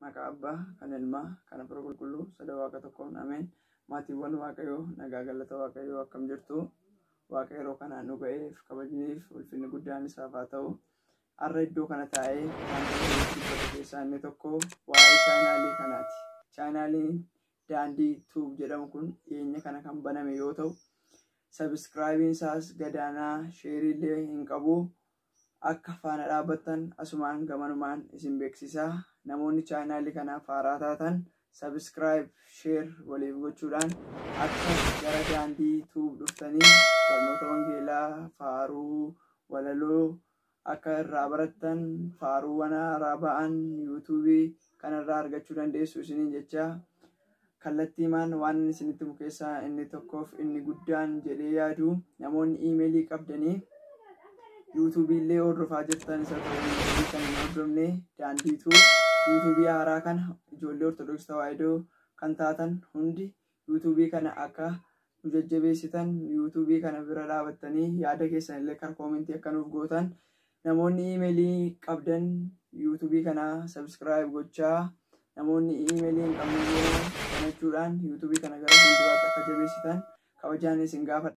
Maqaa Abbaa, kan Ilmaa, kan Hafuura Qulqulluu, sada Waaqa tokkoon ameen. Maatiiwwan Waaqayyoo, nagaa galata Waaqayyoo, akkam jirtu? Waaqa yeroo kanaan nu ga'eef kabajniif ulfinni guddaan isaaf haa ta'u. Har'a iddoo kana taa'ee wanta dubbatu keessaa inni tokko waa'ee chaanaalii kanaati. Chaanaaliin Daandii Tuub jedhamu kun dhiyeenya kana kan baname yoo ta'u, sabiskiraayibiin isaas gadaanaa, sheeriillee hin qabu. Akka faana dhaabbattan asumaan gamanumaan isin beeksisaa. Namoonni chaanaalii kanaaf haaraa taatan sabiskiraayib, sheer waliif gochuudhaan akka gara Daandii Tuub dhuftanii barnoota wangeelaa, faaruu, walaloo akka irraa barattan, faaruuwwan haaraa ba'an yuutuubii kanarraa argachuu dandeessu isiniin jecha. Kallattiimaan waan inni isinitti himu keessaa inni tokkoof inni guddaan jedhee yaadu, namoonni iimeelii qabdanii yuutuubii illee hordofaa jirtan isa ta'u yuutuubii kan hin hordofne, Daandii Tuub yuutuubii haaraa kana ijoollee Ortodoksii Tawaahidoo kan taatan hundi yuutuubii kana akka nu jajjabeessitan, yuutuubii kana bira dhaabattanii yaada keessan illee karaa koomentii akka nuuf gootan, namoonni iimeelii qabdan yuutuubii kana sabiskiraayib gochaa, namoonni iimeelii hin qabne immoo banachuudhaan yuutuubii kana gara fuulduraatti akka jabeessitan kabajaan isin gaafadha.